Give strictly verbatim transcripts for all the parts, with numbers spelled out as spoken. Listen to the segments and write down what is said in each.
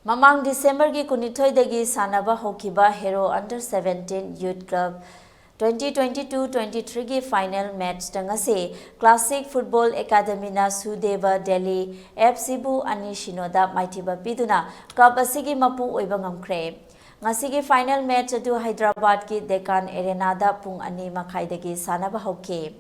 ꯃꯃꯥꯡ ꯗꯤꯁꯦꯝꯕꯔꯒꯤ ꯀꯨꯟꯅꯤꯊꯣꯏꯗꯒꯤ ꯁꯥꯟꯅꯕ ꯍꯧꯈꯤꯕ Hero Under Seventeen Youth Cup twenty twenty-two twenty-three ꯒꯤ final match ꯇ ꯉꯁꯤ Classic Football Academy ꯅ Sudeva Delhi F C ꯕꯨ ꯑꯅꯤ ꯁꯤꯅꯣ ꯗ ꯃꯥꯏꯊꯤꯕ ꯄꯤꯗꯨꯅ cup ꯑꯁꯤꯒꯤ ꯃꯄꯨ ꯑꯣꯏꯕ ꯉꯝꯈ꯭ꯔꯦ꯫ ꯉꯁꯤꯒꯤ final match ꯑꯗꯨ ꯍꯥꯏꯗ꯭ꯔꯕꯥꯗꯀꯤ Deccan Arena ꯗ ꯄꯨꯡ ꯑꯅꯤ ꯃꯈꯥꯏꯗꯒꯤ ꯁꯥꯟꯅꯕ ꯍꯧꯈꯤ꯫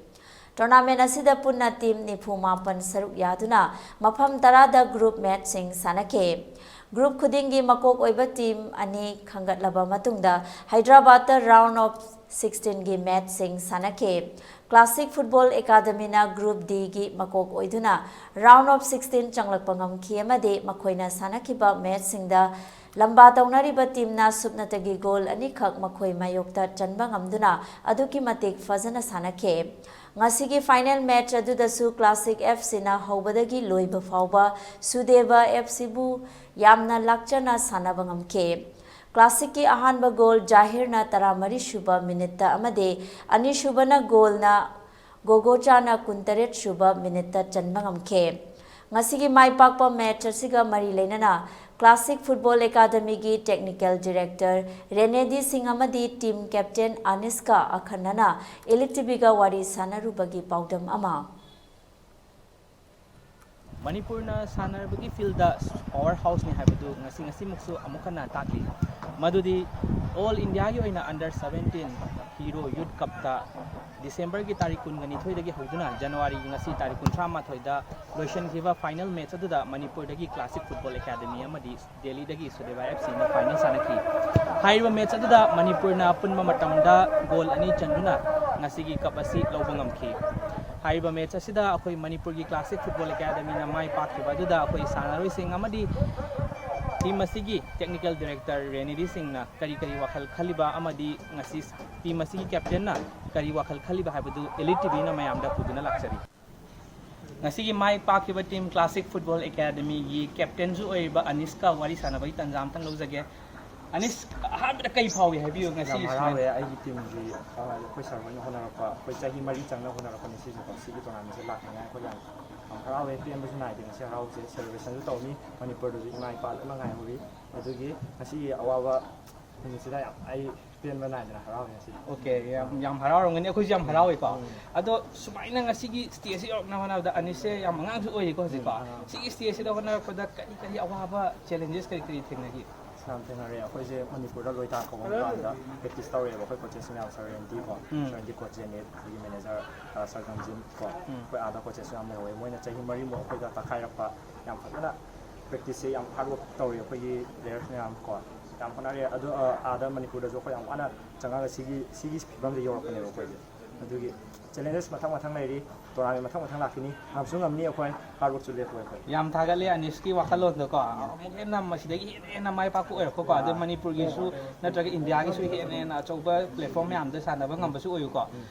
Tournament ꯑꯁꯤꯗ ꯄꯨꯟꯅ team ꯅꯤꯐꯨ ꯃꯥꯄꯟ ꯁꯔꯨꯛ ꯌꯥꯗꯨꯅ ꯃꯐꯝ ꯇꯔꯥꯗ group match ꯁꯤꯡ ꯁꯥꯟꯅꯈꯤ꯫ Group ꯈꯨꯗꯤꯡꯒꯤ ꯃꯀꯣꯛ ꯑꯣꯏꯕ team ꯑꯅꯤ ꯈꯟꯒꯠꯂꯕ ꯃꯇꯨꯡꯗ ꯍꯥꯏꯗ꯭ꯔꯕꯥꯗꯇ round of sixteen ꯒꯤ match ꯁꯤꯡ ꯁꯥꯟꯅꯈꯤ꯫ Classic Football Academy ꯅ Group D ꯒꯤ ꯃꯀꯣꯛ ꯑꯣꯏꯗꯨꯅ round of sixteen ꯆꯪꯂꯛꯄ ꯉꯝꯈꯤ ꯑꯃꯗꯤ ꯃꯈꯣꯏꯅ ꯁꯥꯟꯅꯈꯤꯕ match ꯁꯤꯡꯗ ꯂꯝꯕꯥ ꯇꯧꯅꯔꯤꯕ team ꯅ ꯁꯨꯞꯅꯇꯒꯤ goal ꯑꯅꯤꯈꯛ ꯃꯈꯣꯏ ꯃꯥꯌꯣꯛꯇ ꯆꯟꯕ ꯉꯝꯗꯨꯅ ꯑꯗꯨꯛꯀꯤ ꯃꯇꯤꯛ ꯐꯖꯅ ꯁꯥꯟꯅꯈꯤ꯫ ꯉꯁꯤꯒꯤ final match ꯑꯗꯨꯗꯁꯨ Classic F C ꯅ ꯍꯧꯕꯗꯒꯤ ꯂꯣꯏꯕ ꯐꯥꯎꯕ Sudeva F C ꯕꯨ ꯌꯥꯝꯅ ꯂꯥꯛꯆꯅ ꯁꯥꯟꯅꯕ ꯉꯝꯈꯤ꯫ Classic ꯀꯤ ꯑꯍꯥꯟꯕ goal ꯖꯥꯍꯤꯔꯅ ꯇꯔꯥꯃꯔꯤ ꯁꯨꯕ minute ꯇ ꯑꯃꯗꯤ ꯑꯅꯤꯁꯨꯕꯅ goal ꯅ ꯒꯣꯒꯣꯆꯥꯅ ꯀꯨꯟꯇꯔꯦꯠ ꯁꯨꯕ minute ꯇ ꯆꯟꯕ ꯉꯝꯈꯤ꯫ ꯉꯁꯤꯒꯤ ꯃꯥꯏ ꯄꯥꯛꯄ match ꯑꯁꯤꯒ ꯃꯔꯤ ꯂꯩꯅꯅ Classic Football Academy ꯒꯤ Technical Director ꯔꯦꯅꯦꯗꯤ ꯁꯤꯡ ꯑꯃꯗꯤ team captain ꯑꯅꯤꯁꯀ ꯑꯈꯟꯅꯅ Elite T V ꯒ ꯋꯥꯔꯤ ꯁꯥꯟꯅꯔꯨꯕꯒꯤ ꯄꯥꯎꯗꯝ ꯑꯃ꯫ ꯃꯅꯤꯄꯨꯔꯅ ꯁꯥꯟꯅꯔꯕꯒꯤ field ꯗ power house ꯅꯤ ꯍꯥꯏꯕꯗꯨ ꯉꯁꯤ ꯉꯁꯤꯃꯛꯁꯨ ꯑꯃꯨꯛ ꯍꯟꯅ ꯇꯥꯛꯂꯤ꯫ ꯃꯗꯨꯗꯤ all India ꯒꯤ ꯑꯣꯏꯅ Under Seventeen Hero Youth Cup ꯇ ꯗꯤꯁꯦꯝꯕꯔꯒꯤ ꯇꯥꯔꯤꯛ ꯀꯨꯟꯒ ꯅꯤꯊꯣꯏꯗꯒꯤ ꯍꯧꯗꯨꯅ ꯖꯅꯋꯥꯔꯤꯒꯤ ꯉꯁꯤ ꯇꯥꯔꯤꯛ ꯀꯨꯟꯊ꯭ꯔꯥ ꯃꯥꯊꯣꯏꯗ ꯂꯣꯏꯁꯤꯟꯈꯤꯕ final match ꯑꯗꯨꯗ ꯃꯅꯤꯄꯨꯔꯗꯒꯤ Classic Football Academy ꯑꯃꯗꯤ ꯗꯦꯜꯂꯤꯗꯒꯤ Sudeva F C ꯅ final ꯁꯥꯟꯅꯈꯤ꯫ ꯍꯥꯏꯔꯤꯕ match ꯑꯗꯨꯗ ꯃꯅꯤꯄꯨꯔꯅ ꯑꯄꯨꯟꯕ ꯃꯇꯝꯗ goal ꯑꯅꯤ ꯆꯟꯗꯨꯅ ꯉꯁꯤꯒꯤ cup ꯑꯁꯤ ꯂꯧꯕ ꯉꯝꯈꯤ꯫ ꯍꯥꯏꯔꯤꯕ match ꯑꯁꯤꯗ ꯑꯩꯈꯣꯏ ꯃꯅꯤꯄꯨꯔꯒꯤ Classic Football Academy ꯅ ꯃꯥꯏ ꯄꯥꯛꯈꯤꯕ ꯑꯗꯨꯗ ꯑꯩꯈꯣꯏ ꯁꯥꯟꯅꯔꯣꯏꯁꯤꯡ ꯑꯃꯗꯤ team ꯑꯁꯤꯒꯤ Technical Director ꯔꯦꯅꯤꯗꯤ ꯁꯤꯡꯅ ꯀꯔꯤ ꯀꯔꯤ ꯋꯥꯈꯜ ꯈꯜꯂꯤꯕ ꯑꯃꯗꯤ ꯉꯁꯤ team ꯑꯁꯤꯒꯤ captain ꯅ ꯀꯔꯤ ꯋꯥꯈꯜ ꯈꯜꯂꯤꯕ ꯍꯥꯏꯕꯗꯨ Elite T V ꯅ ꯃꯌꯥꯝꯗ ꯄꯨꯗꯨꯅ ꯂꯥꯛꯆꯔꯤ꯫ ꯉꯁꯤꯒꯤ ꯃꯥꯏ ꯄꯥꯛꯈꯤꯕ team Classic Football Academy ꯒꯤ captain ꯁꯨ ꯑꯣꯏꯔꯤꯕ ꯑꯅꯤꯁꯀ ꯋꯥꯔꯤ ꯁꯥꯟꯅꯕꯒꯤ ꯇꯥꯟꯖꯥ ꯑꯃꯇꯪ ꯂꯧꯖꯒꯦ꯫ ꯑꯅꯤꯁ, ꯑꯍꯥꯟꯕꯗ ꯀꯔꯤ ꯐꯥꯎꯏ ꯍꯥꯏꯕꯤꯌꯨ ꯉꯁꯤ ꯌꯥꯝ ꯁꯨꯃꯥꯏꯅ? ꯍꯔꯥꯎꯋꯦ꯫ ꯑꯩꯒꯤ team ꯁꯤ, ꯑ, ꯑꯩꯈꯣꯏ sir ꯍꯣꯏꯅ ꯍꯣꯠꯅꯔꯛꯄ, ꯑꯩꯈꯣꯏ ꯆꯍꯤ ꯃꯔꯤ ꯆꯪꯅ ꯍꯣꯠꯅꯔꯛꯄꯅꯤ ꯁꯤꯁꯦꯀꯣ, ꯁꯤꯒꯤ tournament ꯁꯦ ꯂꯥꯛꯅꯉꯥꯏ ꯑꯩꯈꯣꯏ ꯌꯥꯝ ꯍꯔꯥꯎꯋꯦ, ꯄꯦꯟꯕꯁꯨ ꯅꯥꯏꯗꯦ꯫ ꯉꯁꯤ ꯍꯔꯥꯎꯕꯁꯦ ꯁꯦꯂꯦꯕ꯭ꯔꯦꯁꯟꯁꯨ ꯇꯧꯅꯤ, ꯃꯅꯤꯄꯨꯔꯗꯁꯨ ꯏꯃꯥ ꯏꯄꯥ ꯂꯣꯏꯅ ꯉꯥꯏꯍꯧꯔꯤ꯫ ꯑꯗꯨꯒꯤ ꯉꯁꯤꯒꯤ ꯑꯋꯥꯕ ꯅꯨꯃꯤꯠꯁꯤꯗ ꯌꯥꯝ ꯑꯩ ꯄꯦꯟꯕ ꯅꯥꯏꯗꯅ ꯍꯔꯥꯎꯋꯦ ꯉꯁꯤꯗꯤ꯫ ꯑꯣꯀꯦ, ꯌꯥꯝ ꯌꯥꯝ ꯍꯔꯥꯎꯔꯝꯒꯅꯤ, ꯑꯩꯈꯣꯏꯁꯨ ꯌꯥꯝ ꯍꯔꯥꯎꯋꯦꯀꯣ꯫ ꯑꯗꯣ ꯁꯨꯃꯥꯏꯅ ꯉꯁꯤꯒꯤ ꯁ꯭ꯇꯦꯖꯁꯤ ꯌꯧꯔꯛꯅꯕ ꯍꯣꯠꯅꯕꯗ ꯑꯅꯤꯁꯁꯦ ꯌꯥꯝ ꯑꯉꯥꯡꯁꯨ ꯑꯣꯏꯔꯤꯀꯣ ꯍꯧꯖꯤꯛꯀꯣ꯫ ꯁꯤꯒꯤ ꯁ꯭ꯇꯦꯖꯁꯤꯗ ꯍꯣꯠꯅꯔꯛꯄꯗ ꯀꯔꯤ ꯀꯔꯤ ꯑꯋꯥꯕ, ꯆꯦꯂꯦꯟꯖꯦꯁ ꯀꯔꯤ ꯀꯔꯤ ꯊꯦꯡꯅꯈꯤ? ꯌꯥꯝ ꯊꯦꯡꯅꯔꯦ꯫ ꯑꯩꯈꯣꯏꯁꯦ ꯃꯅꯤꯄꯨꯔꯗ ꯂꯣꯏ ꯇꯥꯛꯄ ꯃꯇꯝꯗ ꯄ꯭ꯔꯦꯛꯇꯤꯁ ꯇꯧꯔꯛꯑꯦꯕ꯫ ꯑꯩꯈꯣꯏ ꯀꯣꯆꯦꯁ ꯃꯌꯥꯝ, ꯁꯥꯔ ꯔꯦꯟꯗꯤ ꯀꯣ, ꯁꯥꯔ ꯔꯦꯟꯗꯤ ꯀꯣꯆ ꯖꯦꯅꯦꯠ, ꯑꯩꯈꯣꯏꯒꯤ ꯃꯦꯅꯦꯖꯔ ꯁꯥꯔ ꯀꯝꯖꯤꯟ ꯀꯣ, ꯑꯩꯈꯣꯏ ꯑꯥꯗ ꯀꯣꯆꯦꯁ ꯃꯌꯥꯝ ꯂꯩꯍꯧꯋꯦ꯫ ꯃꯣꯏꯅ ꯆꯍꯤ ꯃꯔꯤꯃꯨꯛ ꯑꯩꯈꯣꯏꯗ ꯇꯥꯛꯈꯥꯏꯔꯛꯄ, ꯌꯥꯝ ꯐꯖꯅ ꯄ꯭ꯔꯦꯛꯇꯤꯁꯁꯦ ꯌꯥꯝ ꯍꯥꯔꯗ ꯋꯥꯔꯛ ꯇꯧꯔꯤ ꯑꯩꯈꯣꯏꯒꯤ ꯄ꯭ꯂꯦꯌꯔꯁ ꯃꯌꯥꯝ ꯀꯣ, ꯌꯥꯝ ꯍꯣꯠꯅꯔꯦ꯫ ꯑꯗꯣ ꯑꯥꯗ ꯃꯅꯤꯄꯨꯔꯗꯁꯨ ꯑꯩꯈꯣꯏ ꯌꯥꯝ ꯋꯥꯅ ꯆꯪꯉꯒ ꯁꯤꯒꯤ ꯁꯤꯒꯤ ꯐꯤꯕꯝꯗ ꯌꯧꯔꯛꯄꯅꯦꯕ ꯑꯩꯈꯣꯏꯁꯦ꯫ ꯑꯗꯨꯒꯤ ꯆꯦꯂꯦꯟꯖꯦꯁ ꯃꯊꯪ ꯃꯊꯪ ꯂꯩꯔꯤ, ꯇꯣꯔꯅꯥꯃꯦꯟ ꯃꯊꯪ ꯃꯊꯪ ꯂꯥꯛꯈꯤꯅꯤ꯫ ꯉꯝꯁꯨ ꯉꯝꯅꯤ ꯑꯩꯈꯣꯏ, ꯍꯥꯔꯗ ꯋꯥꯔꯛꯁꯨ ꯂꯦꯞꯄꯣꯏ ꯑꯩꯈꯣꯏ꯫ ꯌꯥꯝ ꯊꯥꯒꯠꯂꯦ ꯑꯅꯤꯁꯀꯤ ꯋꯥꯈꯜꯂꯣꯟꯗꯣꯀꯣ꯫ ꯑꯃꯨꯛ ꯍꯦꯟꯅ ꯃꯁꯤꯗꯒꯤ ꯍꯦꯟꯅ ꯍꯦꯟꯅ ꯃꯥꯏ ꯄꯥꯛꯄ ꯑꯣꯏꯔꯛꯄꯀꯣ꯫ ꯑꯗꯨ ꯃꯅꯤꯄꯨꯔꯒꯤꯁꯨ ꯅꯠꯇ꯭ꯔꯒ ꯏꯟꯗꯤꯌꯥꯒꯤꯁꯨ ꯍꯦꯟꯅ ꯍꯦꯟꯅ ꯑꯆꯧꯕ ꯄ꯭ꯂꯦꯠꯐꯣꯝ ꯃꯌꯥꯝꯗ ꯁꯥꯟꯅꯕ ꯉꯝꯕꯁꯨ ꯑꯣꯏꯌꯨꯀꯣ꯫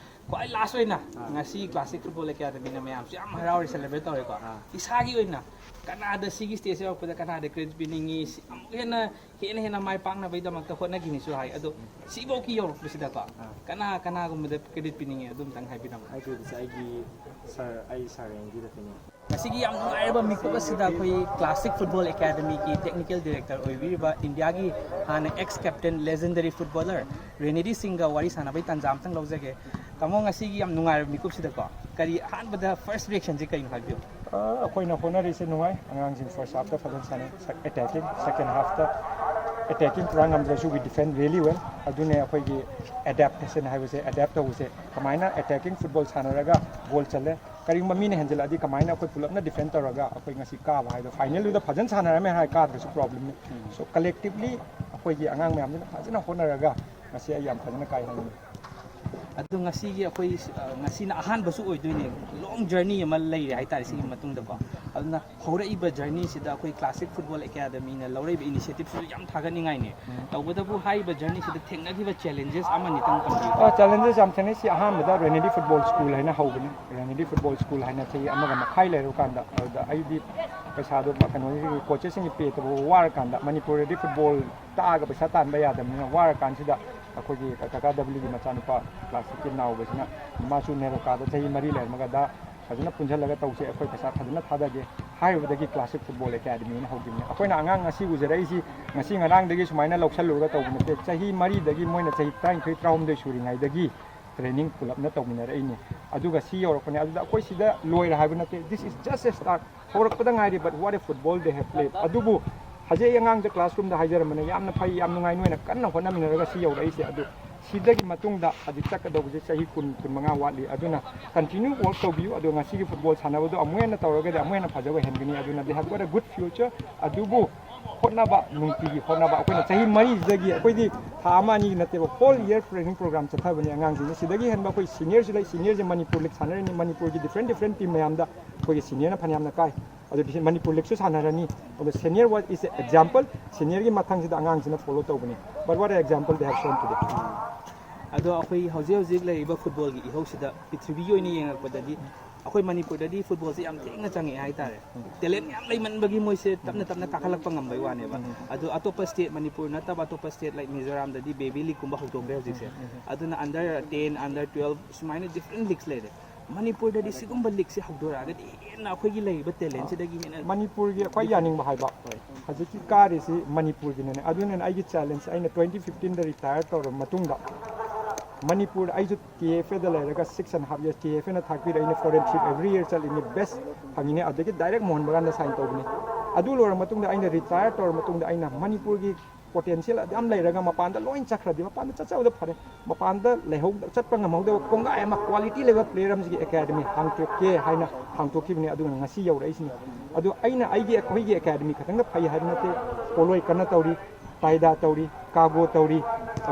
ꯈ꯭ꯋꯥꯏ ꯂꯥꯁ ꯑꯣꯏꯅ ꯉꯁꯤ ꯀ꯭ꯂꯥꯁꯤꯛ ꯐꯨꯠꯕꯣꯜ ꯑꯦꯀꯥꯗꯃꯤꯅ ꯃꯌꯥꯝꯁꯨ ꯌꯥꯝ ꯍꯔꯥꯎꯔꯦ, ꯁꯦꯂꯦꯕ꯭ꯔꯦꯠ ꯇꯧꯔꯦꯀꯣ꯫ ꯏꯁꯥꯒꯤ ꯑꯣꯏꯅ ꯀꯅꯥꯗ ꯁꯤꯒꯤ ꯁ꯭ꯇꯦꯖ ꯌꯧꯔꯛꯄꯗ ꯀꯅꯥꯗ ꯀ꯭ꯔꯦꯗꯤꯠ ꯄꯤꯅꯤꯡꯉꯤ, ꯁꯤ ꯑꯃꯨꯛ ꯍꯦꯟꯅ ꯍꯦꯟꯅ ꯍꯦꯟꯅ ꯃꯥꯏ ꯄꯥꯛꯅꯕꯒꯤꯗꯃꯛꯇ ꯍꯣꯠꯅꯈꯤꯅꯤꯁꯨ ꯍꯥꯏ꯫ ꯑꯗꯣ ꯁꯤꯐꯧꯒꯤ ꯌꯧꯔꯛꯄꯁꯤꯗꯀꯣ ꯀꯅꯥ ꯀꯅꯥꯒꯨꯝꯕꯗ ꯀ꯭ꯔꯦꯗꯤꯠ ꯄꯤꯅꯤꯡꯉꯤ, ꯑꯗꯨꯝꯇꯪ ꯍꯥꯏꯕꯤꯔꯝꯃꯣ꯫ ꯑꯩꯒꯤꯗꯤ ꯑꯩꯒꯤ ꯁꯥꯔ, ꯑꯩ ꯁꯥꯔ ꯔꯦꯟꯗꯤꯗ ꯄꯤꯅꯤꯡꯉꯤ꯫ ꯉꯁꯤꯒꯤ ꯌꯥꯝ ꯅꯨꯡꯉꯥꯏꯔꯕ ꯃꯤꯀꯨꯞ ꯑꯁꯤꯗ ꯑꯩꯈꯣꯏ ꯀ꯭ꯂꯥꯁꯤꯛ ꯐꯨꯠꯕꯣꯜ ꯑꯦꯀꯥꯗꯃꯤꯒꯤ ꯇꯦꯛꯅꯤꯀꯦꯜ ꯗꯤꯔꯦꯛꯇꯔ ꯑꯣꯏꯕꯤꯔꯤꯕ ꯏꯟꯗꯤꯌꯥꯒꯤ ꯍꯥꯟꯅ ꯑꯦꯛꯁ ꯀꯦꯞꯇꯦꯟ ꯂꯦꯖꯦꯟꯗꯔꯤ ꯐꯨꯠꯕꯣꯂꯔ ꯔꯦꯅꯤꯗꯤ ꯁꯤꯡꯒ ꯋꯥꯔꯤ ꯁꯥꯟꯅꯕꯒꯤ ꯇꯥꯟꯖꯥ ꯑꯃꯇꯪ ꯂꯧꯖꯒꯦ꯫ ꯇꯥꯃꯣ, ꯉꯁꯤꯒꯤ ꯌꯥꯝ ꯅꯨꯡꯉꯥꯏꯔꯕ ꯃꯤꯀꯨꯞꯁꯤꯗꯀꯣ ꯀꯔꯤ ꯑꯍꯥꯟꯕꯗ ꯐꯥꯔꯁ ꯔꯤꯌꯦꯛꯁꯟꯁꯦ ꯀꯩꯅꯣ ꯍꯥꯏꯕꯤꯌꯨ? ꯑꯩꯈꯣꯏꯅ ꯍꯣꯠꯅꯔꯤꯁꯦ ꯅꯨꯡꯉꯥꯏ꯫ ꯑꯉꯥꯡꯁꯤꯡ ꯐꯥꯔꯁ ꯍꯥꯐꯇ ꯐꯖꯅ ꯁꯥꯟꯅꯩ꯫ ꯑꯦꯇꯦꯛꯀꯤꯡ, ꯁꯦꯀꯦꯟ ꯍꯥꯐꯇ ꯑꯦꯇꯦꯛꯀꯤꯡ ꯄꯨꯔꯥ ꯉꯝꯗ꯭ꯔꯁꯨ we defend really well꯫ ꯑꯗꯨꯅꯦ ꯑꯩꯈꯣꯏꯒꯤ ꯑꯦꯗꯥꯞꯇꯦꯁꯟ ꯍꯥꯏꯕꯁꯦ, ꯑꯦꯗꯥꯞ ꯇꯧꯕꯁꯦ꯫ ꯀꯃꯥꯏꯅ ꯑꯦꯇꯦꯛꯀꯤꯡ ꯐꯨꯠꯕꯣꯜ ꯁꯥꯟꯅꯔꯒ ꯒꯣꯜ ꯆꯜꯂꯦ, ꯀꯔꯤꯒꯨꯝꯕ ꯃꯤꯅ ꯍꯦꯟꯖꯜꯂꯛꯑꯗꯤ ꯀꯃꯥꯏꯅ ꯑꯩꯈꯣꯏ ꯄꯨꯂꯞꯅ ꯗꯤꯐꯦꯟ ꯇꯧꯔꯒ ꯑꯩꯈꯣꯏ ꯉꯁꯤ ꯀꯥꯕ ꯍꯥꯏꯗꯣ꯫ ꯐꯥꯏꯅꯦꯜꯗꯨꯗ ꯐꯖꯅ ꯁꯥꯟꯅꯔꯝꯃꯦ ꯍꯥꯏ ꯀꯥꯗ꯭ꯔꯁꯨ ꯄ꯭ꯔꯣꯕ꯭ꯂꯦꯝꯅꯤ꯫ ꯁꯣ ꯀꯂꯦꯛꯇꯤꯞꯂꯤ ꯑꯩꯈꯣꯏꯒꯤ ꯑꯉꯥꯡ ꯃꯌꯥꯝꯁꯤꯅ ꯐꯖꯅ ꯍꯣꯠꯅꯔꯒ ꯉꯁꯤ ꯑꯩ ꯌꯥꯝ ꯐꯖꯅ ꯀꯥꯏ ꯍꯥꯏꯅꯤꯡꯉꯤ꯫ ꯑꯗꯣ ꯉꯁꯤꯒꯤ ꯑꯩꯈꯣꯏ, ꯑ, ꯉꯁꯤꯅ ꯑꯍꯥꯟꯕꯁꯨ ꯑꯣꯏꯗꯣꯏꯅꯦ, ꯂꯣꯡ ꯖꯔꯅꯤ ꯑꯃ ꯂꯩꯔꯦ ꯍꯥꯏꯇꯥꯔꯦ ꯁꯤꯒꯤ ꯃꯇꯨꯡꯗꯀꯣ꯫ ꯑꯗꯨꯅ ꯍꯧꯔꯛꯏꯕ ꯖꯔꯅꯤꯁꯤꯗ ꯑꯩꯈꯣꯏ ꯀ꯭ꯂꯥꯁꯤꯛ ꯐꯨꯠꯕꯣꯜ ꯑꯦꯀꯥꯗꯃꯤꯅ ꯂꯧꯔꯛꯏꯕ ꯏꯅꯤꯁꯤꯌꯦꯇꯤꯞꯁꯤꯁꯨ ꯌꯥꯝ ꯊꯥꯒꯠꯅꯤꯡꯉꯥꯏꯅꯦ꯫ ꯇꯧꯕꯇꯕꯨ ꯍꯥꯏꯔꯤꯕ ꯖꯔꯅꯤꯁꯤꯗ ꯊꯦꯡꯅꯈꯤꯕ ꯆꯦꯂꯦꯟꯖꯦꯁ ꯑꯃꯅꯤꯇꯪ ꯇꯝꯕꯤꯌꯨ꯫ ꯆꯦꯂꯦꯟꯖꯦꯁ ꯌꯥꯝ ꯊꯦꯡꯅꯩ꯫ ꯁꯤ ꯑꯍꯥꯟꯕꯗ ꯔꯦꯅꯤꯗꯤ ꯐꯨꯠꯕꯣꯜ ꯁ꯭ꯀꯨꯜ ꯍꯥꯏꯅ ꯍꯧꯕꯅꯤ꯫ ꯔꯦꯅꯤꯗꯤ ꯐꯨꯠꯕꯣꯜ ꯁ꯭ꯀꯨꯜ ꯍꯥꯏꯅ ꯆꯍꯤ ꯑꯃꯒ ꯃꯈꯥꯏ ꯂꯩꯔꯨꯀꯥꯟꯗ, ꯑꯗꯨꯗ ꯑꯩꯗꯤ ꯄꯩꯁꯥꯗꯣ ꯀꯩꯅꯣꯒꯤ ꯀꯣꯆꯦꯁꯁꯤꯡꯒꯤ ꯄꯦ ꯇꯧꯕ ꯋꯥꯔꯀꯥꯟꯗ, ꯃꯅꯤꯄꯨꯔꯗꯗꯤ ꯐꯨꯠꯕꯣꯜ ꯇꯥꯛꯑꯒ ꯄꯩꯁꯥ ꯇꯥꯟꯕ ꯌꯥꯗꯕꯅꯤꯅ ꯋꯥꯔꯀꯥꯟꯁꯤꯗ ꯑꯩꯈꯣꯏꯒꯤ ꯀꯀꯥ ꯗꯕ꯭ꯂꯤꯎꯒꯤ ꯃꯆꯥꯅꯨꯄꯥ ꯀ꯭ꯂꯥꯁꯤꯛꯀꯤ ꯅꯥꯎꯕꯁꯤꯅ, ꯃꯥꯁꯨ ꯅꯦꯔꯣꯀꯥꯗ ꯆꯍꯤ ꯃꯔꯤ ꯂꯩꯔꯝꯃꯒ ꯗꯥ ꯐꯖꯅ ꯄꯨꯟꯁꯤꯜꯂꯒ ꯇꯧꯁꯦ, ꯑꯩꯈꯣꯏ ꯄꯩꯁꯥ ꯐꯖꯅ ꯊꯥꯗꯒꯦ ꯍꯥꯏꯔꯨꯕꯗꯒꯤ Classic Football Academy ꯍꯥꯏꯅ ꯍꯧꯈꯤꯕꯅꯤ꯫ ꯑꯩꯈꯣꯏꯅ ꯑꯉꯥꯡ ꯉꯁꯤ ꯎꯖꯔꯛꯏꯁꯤ ꯉꯁꯤ ꯉꯔꯥꯡꯗꯒꯤ ꯁꯨꯃꯥꯏꯅ ꯂꯧꯁꯜꯂꯨꯔꯒ ꯇꯧꯕ ꯅꯠꯇꯦ꯫ ꯆꯍꯤ ꯃꯔꯤꯗꯒꯤ ꯃꯣꯏꯅ ꯆꯍꯤ ꯇꯔꯥꯅꯤꯊꯣꯏ ꯇꯔꯥꯍꯨꯝꯗꯣꯏ ꯁꯨꯔꯤꯉꯩꯗꯒꯤ training ꯄꯨꯂꯞꯅ ꯇꯧꯃꯤꯟꯅꯔꯛꯏꯅꯤ꯫ ꯑꯗꯨꯒ ꯁꯤ ꯌꯧꯔꯛꯄꯅꯦ꯫ ꯑꯗꯨꯗ ꯑꯩꯈꯣꯏ ꯁꯤꯗ ꯂꯣꯏꯔꯦ ꯍꯥꯏꯕ ꯅꯠꯇꯦ, this is just a start꯫ ꯍꯧꯔꯛꯄꯗ ꯉꯥꯏꯔꯤ, but what a football they have played꯫ ꯑꯗꯨꯕꯨ ꯍꯧꯖꯤꯛ ꯑꯩ ꯑꯉꯥꯡꯗ classroom ꯗ ꯍꯥꯏꯖꯔꯝꯕꯅꯦ, ꯌꯥꯝꯅ ꯐꯩ, ꯌꯥꯝ ꯅꯨꯡꯉꯥꯏ, ꯅꯣꯏꯅ ꯀꯟꯅ ꯍꯣꯠꯅꯃꯤꯟꯅꯔꯒ ꯁꯤ ꯌꯧꯔꯛꯏꯁꯦ꯫ ꯑꯗꯨ ꯁꯤꯗꯒꯤ ꯃꯇꯨꯡꯗ ꯍꯧꯖꯤꯛ ꯆꯠꯀꯗꯧꯕꯁꯦ ꯆꯍꯤ ꯀꯨꯟ, ꯀꯨꯟꯃꯉꯥ ꯋꯥꯠꯂꯤ꯫ ꯑꯗꯨꯅ continue work ꯇꯧꯕꯤꯌꯨ꯫ ꯑꯗꯨꯒ ꯉꯁꯤꯒꯤ football ꯁꯥꯟꯅꯕꯗꯣ ꯑꯃꯨꯛ ꯍꯦꯟꯅ ꯇꯧꯔꯒꯗꯤ ꯑꯃꯨꯛ ꯍꯦꯟꯅ ꯐꯖꯕ ꯍꯦꯟꯒꯅꯤ꯫ ꯑꯗꯨꯅ they have got a good future꯫ ꯑꯗꯨꯕꯨ ꯍꯣꯠꯅꯕ, ꯅꯨꯡꯇꯤꯒꯤ ꯍꯣꯠꯅꯕ꯫ ꯑꯩꯈꯣꯏꯅ ꯆꯍꯤ ꯃꯔꯤꯁꯤꯗꯒꯤ, ꯑꯩꯈꯣꯏꯗꯤ ꯊꯥ ꯑꯃ ꯑꯅꯤꯒꯤ ꯅꯠꯇꯦꯕ, whole year training program ꯆꯠꯊꯕꯅꯤ ꯑꯉꯥꯡꯁꯤꯡꯁꯦ꯫ ꯁꯤꯗꯒꯤ ꯍꯦꯟꯕ ꯑꯩꯈꯣꯏ senior ꯁꯨ ꯂꯩ, senior ꯁꯦ Manipur League ꯁꯥꯟꯅꯔꯤꯅꯤ, Manipur ꯒꯤ different different team ꯃꯌꯥꯝꯗ ꯑꯩꯈꯣꯏꯒꯤ senior ꯅ ꯐꯅꯌꯥꯝꯅ ꯀꯥꯏ꯫ ꯑꯗꯨ Manipur League ꯁꯨ ꯁꯥꯟꯅꯔꯅꯤ꯫ ꯑꯗꯣ senior was is a example, senior ꯒꯤ ꯃꯊꯪꯁꯤꯗ ꯑꯉꯥꯡꯁꯤꯅ follow ꯇꯧꯕꯅꯤ꯫ But what an example they have shown today꯫ ꯑꯗꯣ ꯑꯩꯈꯣꯏ ꯍꯧꯖꯤꯛ ꯍꯧꯖꯤꯛ ꯂꯩꯔꯤꯕ football ꯒꯤ ꯏꯍꯧꯁꯤꯗ ꯄ꯭ꯔꯤꯊꯤꯕꯤꯒꯤ ꯑꯣꯏꯅ ꯌꯦꯡꯉꯛꯄꯗꯗꯤ ꯑꯩꯈꯣꯏ ꯃꯅꯤꯄꯨꯔꯗꯗꯤ football ꯁꯦ ꯌꯥꯝ ꯊꯦꯡꯅ ꯆꯪꯉꯛꯑꯦ ꯍꯥꯏꯇꯥꯔꯦ꯫ Talent ꯌꯥꯝ ꯂꯩꯃꯟꯕꯒꯤ ꯃꯣꯏꯁꯦ ꯇꯞꯅ ꯇꯞꯅ ꯀꯥꯈꯠꯂꯛꯄ ꯉꯝꯕꯩ ꯋꯥꯅꯦꯕ꯫ ꯑꯗꯣ ꯑꯇꯣꯞꯄ state, ꯃꯅꯤꯄꯨꯔ ꯅꯠꯇꯕ ꯑꯇꯣꯞꯄ state like ꯃꯤꯖꯣꯔꯥꯝꯗꯗꯤ baby league ꯀꯨꯝꯕ ꯍꯧꯗꯣꯛꯈ꯭ꯔꯦ ꯍꯧꯖꯤꯛꯁꯦ꯫ ꯑꯗꯨꯅ under ten, under twelve ꯁꯨꯃꯥꯏꯅ different leagues ꯂꯩꯔꯦ꯫ ꯃꯅꯤꯄꯨꯔꯗꯗꯤ ꯁꯤꯒꯨꯝꯕ league ꯁꯦ ꯍꯧꯗꯣꯔꯛꯑꯒꯗꯤ ꯍꯦꯟꯅ ꯑꯩꯈꯣꯏꯒꯤ ꯂꯩꯔꯤꯕ talent ꯁꯤꯗꯒꯤ ꯍꯦꯟꯅ ꯃꯅꯤꯄꯨꯔꯒꯤ ꯈ꯭ꯋꯥꯏ ꯌꯥꯅꯤꯡꯕ ꯍꯥꯏꯕ, ꯍꯧꯖꯤꯛꯀꯤ ꯀꯥꯔꯤꯁꯤ ꯃꯅꯤꯄꯨꯔꯒꯤꯅꯅꯦ꯫ ꯑꯗꯨꯅꯅꯦ ꯑꯩꯒꯤ challenge, ꯑꯩꯅ twenty fifteen ꯗ retire ꯇꯧꯔꯕ ꯃꯇꯨꯡꯗ ꯃꯅꯤꯄꯨꯔꯗ ꯑꯩꯁꯨ K F A ꯗ ꯂꯩꯔꯒ six and half years K F A ꯅ ꯊꯥꯛꯄꯤꯔꯦ꯫ ꯑꯩꯅ foreign trip every year ꯆꯠꯂꯤꯅꯤ, best ꯐꯪꯉꯤꯅꯤ꯫ ꯑꯗꯒꯤ direct ꯃꯣꯍꯟ ꯕꯒꯥꯟꯗ sign ꯇꯧꯕꯅꯤ꯫ ꯑꯗꯨ ꯂꯣꯏꯔ ꯃꯇꯨꯡꯗ ꯑꯩꯅ retire ꯇꯧꯔ ꯃꯇꯨꯡꯗ ꯑꯩꯅ ꯃꯅꯤꯄꯨꯔꯒꯤ potential ꯑꯗꯨ ꯌꯥꯝ ꯂꯩꯔꯒ ꯃꯄꯥꯟꯗ ꯂꯣꯏ ꯆꯠꯈ꯭ꯔꯗꯤ, ꯃꯄꯥꯟꯗ ꯆꯠꯆꯕꯗ ꯐꯔꯦ꯫ ꯃꯄꯥꯟꯗ ꯂꯩꯍꯧ ꯆꯠꯄ ꯉꯝꯍꯧꯗꯕ ꯀꯣꯡꯒꯥꯏ ꯑꯃ quality ꯂꯩꯕ player ꯑꯃꯁꯤꯒꯤ academy ꯍꯥꯡꯇꯣꯛꯀꯦ ꯍꯥꯏꯅ ꯍꯥꯡꯇꯣꯛꯈꯤꯕꯅꯤ꯫ ꯑꯗꯨꯅ ꯉꯁꯤ ꯌꯧꯔꯛꯏꯁꯤꯅꯤ꯫ ꯑꯗꯣ ꯑꯩꯅ ꯑꯩꯒꯤ, ꯑꯩꯈꯣꯏꯒꯤ academy ꯈꯛꯇꯪꯗ ꯐꯩ ꯍꯥꯏꯕ ꯅꯠꯇꯦ꯫ ꯄꯣꯂꯣꯏ ꯀꯟꯅ ꯇꯧꯔꯤ, ꯇꯥꯏꯗꯥ ꯇꯧꯔꯤ, ꯀꯥꯒꯣ ꯇꯧꯔꯤ,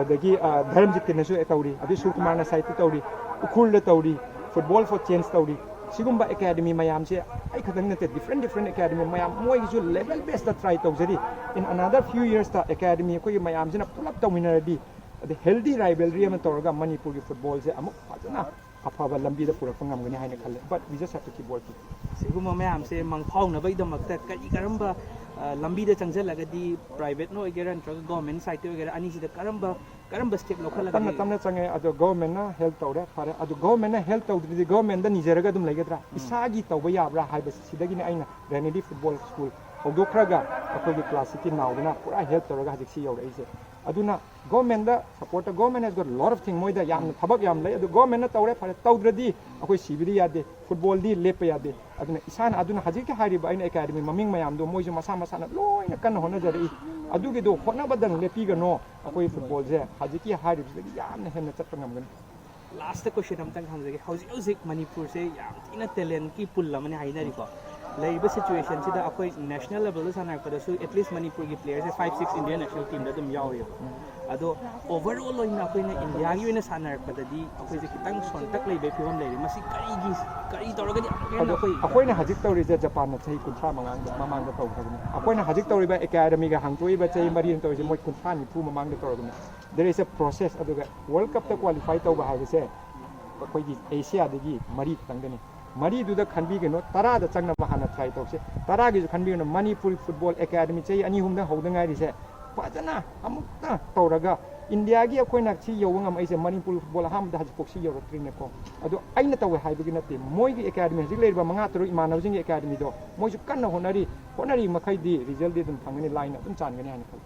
ꯑꯗꯒꯤ ꯑ, ꯙꯔꯝꯖꯤꯠꯀꯤꯅꯁꯨ ꯇꯧꯔꯤ, ꯑꯗꯩ ꯁꯨꯔꯀꯨꯃꯥꯔꯅ ꯁꯥꯏꯠꯇ ꯇꯧꯔꯤ, ꯎꯈ꯭ꯔꯨꯜꯗ ꯇꯧꯔꯤ, Football for Change ꯇꯧꯔꯤ꯫ ꯁꯤꯒꯨꯝꯕ academy ꯃꯌꯥꯝꯁꯦ ꯑꯩ ꯈꯛꯇꯪ ꯅꯠꯇꯦ, different different academy ꯃꯌꯥꯝ ꯃꯣꯏꯒꯤꯁꯨ level base ꯇ try ꯇꯧꯖꯔꯤ꯫ In another few years ꯇ academy ꯑꯩꯈꯣꯏꯒꯤ ꯃꯌꯥꯝꯁꯤꯅ ꯄꯨꯂꯞ ꯇꯧꯃꯤꯟꯅꯔꯗꯤ, ꯑꯗꯩ healthy rivalry ꯑꯃ ꯇꯧꯔꯒ ꯃꯅꯤꯄꯨꯔꯒꯤ football ꯁꯦ ꯑꯃꯨꯛ ꯐꯖꯅ ꯑꯐꯕ ꯂꯝꯕꯤꯗ ꯄꯨꯔꯛꯄ ꯉꯝꯒꯅꯤ ꯍꯥꯏꯅ ꯈꯜꯂꯦ꯫ But we just have to keep working꯫ ꯁꯤꯒꯨꯝꯕ ꯃꯌꯥꯝꯁꯦ ꯃꯪꯐꯥꯎꯅꯕꯒꯤꯗꯃꯛꯇ ꯀꯔꯤ ꯀꯔꯝꯕ ꯑ, ꯂꯝꯕꯤꯗ ꯆꯪꯁꯤꯜꯂꯒꯗꯤ, ꯄ꯭ꯔꯥꯏꯚꯦꯠꯅ ꯑꯣꯏꯒꯦꯔꯥ ꯅꯠꯇ꯭ꯔꯒ ꯒꯣꯔꯃꯦꯟ ꯁꯥꯏꯠꯇ ꯑꯣꯏꯒꯦꯔꯥ, ꯑꯅꯤꯁꯤꯗ ꯀꯔꯝꯕ ꯀꯔꯝꯕ ꯁ꯭ꯇꯦꯞ ꯂꯧꯈꯠꯂꯒꯗꯤ? ꯇꯞꯅ ꯇꯞꯅ ꯆꯪꯉꯦ꯫ ꯑꯗꯣ ꯒꯣꯔꯃꯦꯟꯅ ꯍꯦꯜꯞ ꯇꯧꯔꯦ, ꯐꯔꯦ꯫ ꯑꯗꯨ ꯒꯣꯔꯃꯦꯟꯅ ꯍꯦꯜꯞ ꯇꯧꯗ꯭ꯔꯗꯤ ꯒꯣꯔꯃꯦꯟꯗ ꯅꯤꯖꯔꯒ ꯑꯗꯨꯝ ꯂꯩꯒꯗ꯭ꯔꯥ? ꯏꯁꯥꯒꯤ ꯇꯧꯕ ꯌꯥꯕ꯭ꯔꯥ ꯍꯥꯏꯕꯁꯤꯗꯒꯤꯅꯦ ꯑꯩꯅ ꯔꯦꯅꯤꯗꯤ ꯐꯨꯠꯕꯣꯜ ꯁ꯭ꯀꯨꯜ ꯍꯧꯗꯣꯛꯈ꯭ꯔꯒ ꯑꯩꯈꯣꯏꯒꯤ ꯀ꯭ꯂꯥꯁꯤꯛꯀꯤ ꯅꯥꯎꯗꯨꯅ ꯄꯨꯔꯥ ꯍꯦꯜꯞ ꯇꯧꯔꯒ ꯍꯧꯖꯤꯛꯁꯤ ꯌꯧꯔꯛꯏꯁꯦ꯫ ꯑꯗꯨꯅ ꯒꯣꯔꯃꯦꯟꯗ ꯁꯞꯄꯣꯔꯠꯇ, government has got lot of thing, ꯃꯣꯏꯗ ꯌꯥꯝꯅ ꯊꯕꯛ ꯌꯥꯝ ꯂꯩ꯫ ꯑꯗꯨ ꯒꯣꯔꯃꯦꯟꯅ ꯇꯧꯔꯦ, ꯐꯔꯦ꯫ ꯇꯧꯗ꯭ꯔꯗꯤ ꯑꯩꯈꯣꯏ ꯁꯤꯕꯗꯤ ꯌꯥꯗꯦ, ꯐꯨꯠꯕꯣꯜꯗꯤ ꯂꯦꯞꯄ ꯌꯥꯗꯦ꯫ ꯑꯗꯨꯅ ꯏꯁꯥꯅ, ꯑꯗꯨꯅ ꯍꯧꯖꯤꯛꯀꯤ ꯍꯥꯏꯔꯤꯕ ꯑꯩꯅ ꯑꯦꯀꯥꯗꯃꯤ ꯃꯃꯤꯡ ꯃꯌꯥꯝꯗꯣ ꯃꯣꯏꯁꯨ ꯃꯁꯥ ꯃꯁꯥꯅ ꯂꯣꯏꯅ ꯀꯟꯅ ꯍꯣꯠꯅꯖꯔꯛꯏ꯫ ꯑꯗꯨꯒꯤꯗꯣ ꯍꯣꯠꯅꯕꯗꯪ ꯂꯦꯞꯄꯤꯒꯅꯣ, ꯑꯩꯈꯣꯏ ꯐꯨꯠꯕꯣꯜꯁꯦ ꯍꯧꯖꯤꯛꯀꯤ ꯍꯥꯏꯔꯤꯕꯁꯤꯗꯒꯤ ꯌꯥꯝꯅ ꯍꯦꯟꯅ ꯆꯠꯄ ꯉꯝꯒꯅꯤ꯫ ꯂꯥꯁꯇ ꯀꯣꯏꯁꯟ ꯑꯝꯇꯪ ꯍꯪꯖꯒꯦ꯫ ꯍꯧꯖꯤꯛ ꯍꯧꯖꯤꯛ ꯃꯅꯤꯄꯨꯔꯁꯦ ꯌꯥꯝ ꯊꯤꯅ ꯇꯦꯂꯦꯟꯀꯤ ꯄꯨꯜ ꯑꯃꯅꯤ ꯍꯥꯏꯅꯔꯤꯀꯣ꯫ ꯂꯩꯔꯤꯕ ꯁꯤꯆꯨꯋꯦꯁꯟꯁꯤꯗ ꯑꯩꯈꯣꯏ ꯅꯦꯁꯅꯦꯜ ꯂꯦꯕꯦꯜꯗ ꯁꯥꯟꯅꯔꯛꯄꯗꯁꯨ at least ꯃꯅꯤꯄꯨꯔꯒꯤ ꯄ꯭ꯂꯦꯌꯔꯁꯦ ꯐꯥꯏꯚ ꯁꯤꯛꯁ ꯏꯟꯗꯤꯌꯟ ꯅꯦꯁꯅꯦꯜ ꯇꯤꯝꯗ ꯑꯗꯨꯝ ꯌꯥꯎꯔꯤꯕ꯫ ꯑꯗꯣ ꯑꯣꯚꯔꯑꯣꯜ ꯑꯣꯏꯅ ꯑꯩꯈꯣꯏꯅ ꯏꯟꯗꯤꯌꯥꯒꯤ ꯑꯣꯏꯅ ꯁꯥꯟꯅꯔꯛꯄꯗꯗꯤ ꯑꯩꯈꯣꯏꯁꯦ ꯈꯤꯇꯪ ꯁꯣꯟꯇꯛ ꯂꯩꯕꯒꯤ ꯐꯤꯕꯝ ꯂꯩꯔꯤ꯫ ꯃꯁꯤ ꯀꯔꯤꯒꯤ, ꯀꯔꯤ ꯇꯧꯔꯒꯗꯤ ꯑꯃꯨꯛꯀ ꯍꯦꯟꯅ ꯑꯗꯣ ꯑꯩꯈꯣꯏ ꯑꯩꯈꯣꯏꯅ ꯍꯧꯖꯤꯛ ꯇꯧꯔꯤꯁꯦ ꯖꯄꯥꯟꯅ ꯆꯍꯤ ꯀꯨꯟꯊ꯭ꯔꯥ ꯃꯉꯥ ꯃꯃꯥꯡꯗ ꯇꯧꯈ꯭ꯔꯕꯅꯤ꯫ ꯑꯩꯈꯣꯏꯅ ꯍꯧꯖꯤꯛ ꯇꯧꯔꯤꯕ ꯑꯦꯀꯥꯗꯃꯤꯒ ꯍꯥꯡꯇꯣꯛꯏꯕ ꯆꯍꯤ ꯃꯔꯤꯅ ꯇꯧꯔꯤꯁꯦ ꯃꯣꯏ ꯀꯨꯟꯊ꯭ꯔꯥ ꯅꯤꯐꯨ ꯃꯃꯥꯡꯗ ꯇꯧꯔꯕꯅꯤ꯫ There is a process꯫ ꯑꯗꯨꯒ ꯋꯥꯔꯜ ꯀꯞꯇ ꯀ꯭ꯋꯥꯂꯤꯐꯥꯏ ꯇꯧꯕ ꯍꯥꯏꯕꯁꯦ ꯑꯩꯈꯣꯏꯒꯤ ꯑꯦꯁꯤꯌꯥꯗꯒꯤ ꯃꯔꯤ ꯈꯛꯇꯪꯗꯅꯤ꯫ ꯃꯔꯤꯗꯨꯗ ꯈꯟꯕꯤꯒꯅꯨ, ꯇꯔꯥꯗ ꯆꯪꯅꯕ ꯍꯥꯟꯅ ꯇ꯭ꯔꯥꯏ ꯇꯧꯁꯦ꯫ ꯇꯔꯥꯒꯤꯁꯨ ꯈꯟꯕꯤꯒꯅꯨ, ꯃꯅꯤꯄꯨꯔ ꯐꯨꯠꯕꯣꯜ ꯑꯦꯀꯥꯗꯃꯤ ꯆꯍꯤ ꯑꯅꯤ ꯑꯍꯨꯝꯗ ꯍꯧꯗ ꯉꯥꯏꯔꯤꯁꯦ ꯐꯖꯅ ꯑꯃꯨꯛꯇ ꯇꯧꯔꯒ ꯏꯟꯗꯤꯌꯥꯒꯤ ꯑꯩꯈꯣꯏꯅ ꯁꯤ ꯌꯧꯕ ꯉꯝꯃꯛꯏꯁꯦ ꯃꯅꯤꯄꯨꯔ ꯐꯨꯠꯕꯣꯜ ꯑꯍꯥꯟꯕꯗ ꯍꯧꯖꯤꯛꯐꯥꯎ ꯁꯤ ꯌꯧꯔꯛꯇ꯭ꯔꯤꯅꯦꯀꯣ꯫ ꯑꯗꯣ ꯑꯩꯅ ꯇꯧꯋꯦ ꯍꯥꯏꯕꯒꯤ ꯅꯠꯇꯦ, ꯃꯣꯏꯒꯤ ꯑꯦꯀꯥꯗꯃꯤ ꯍꯧꯖꯤꯛ ꯂꯩꯔꯤꯕ ꯃꯉꯥ ꯇꯔꯨꯛ ꯏꯃꯥꯟꯅꯕꯁꯤꯡꯒꯤ ꯑꯦꯀꯥꯗꯃꯤꯗꯣ ꯃꯣꯏꯁꯨ ꯀꯟꯅ ꯍꯣꯠꯅꯔꯤ, ꯍꯣꯠꯅꯔꯤ ꯃꯈꯩꯗꯤ ꯔꯤꯖꯜꯗꯤ ꯑꯗꯨꯝ ꯐꯪꯒꯅꯤ, ꯂꯥꯏꯅ ꯑꯗꯨꯝ ꯆꯥꯟꯒꯅꯤ ꯍꯥꯏꯅ ꯈꯜꯂꯤ꯫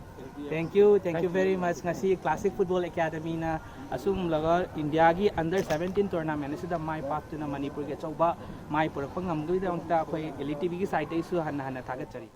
Thank you, thank you very much꯫ ꯉꯁꯤ ꯀ꯭ꯂꯥꯁꯤꯛ ꯐꯨꯠꯕꯣꯜ ꯑꯦꯀꯥꯗꯃꯤꯅ ꯑꯁꯨꯝꯂꯒ ꯏꯟꯗꯤꯌꯥꯒꯤ ꯑꯟꯗꯔ ꯁꯕꯦꯟꯇꯤꯟ ꯇꯣꯔꯅꯥꯃꯦꯟ ꯑꯁꯤꯗ ꯃꯥꯏ ꯄꯥꯛꯇꯨꯅ ꯃꯅꯤꯄꯨꯔꯒꯤ ꯑꯆꯧꯕ ꯃꯥꯏ ꯄꯨꯔꯛꯄ ꯉꯝꯕꯒꯤꯗꯃꯛꯇ ꯑꯩꯈꯣꯏ ꯑꯦꯜ ꯏ ꯇꯤ ꯚꯤꯒꯤ ꯁꯥꯏꯠꯇꯒꯤꯁꯨ ꯍꯟꯅ ꯍꯟꯅ ꯊꯥꯒꯠꯆꯔꯤ꯫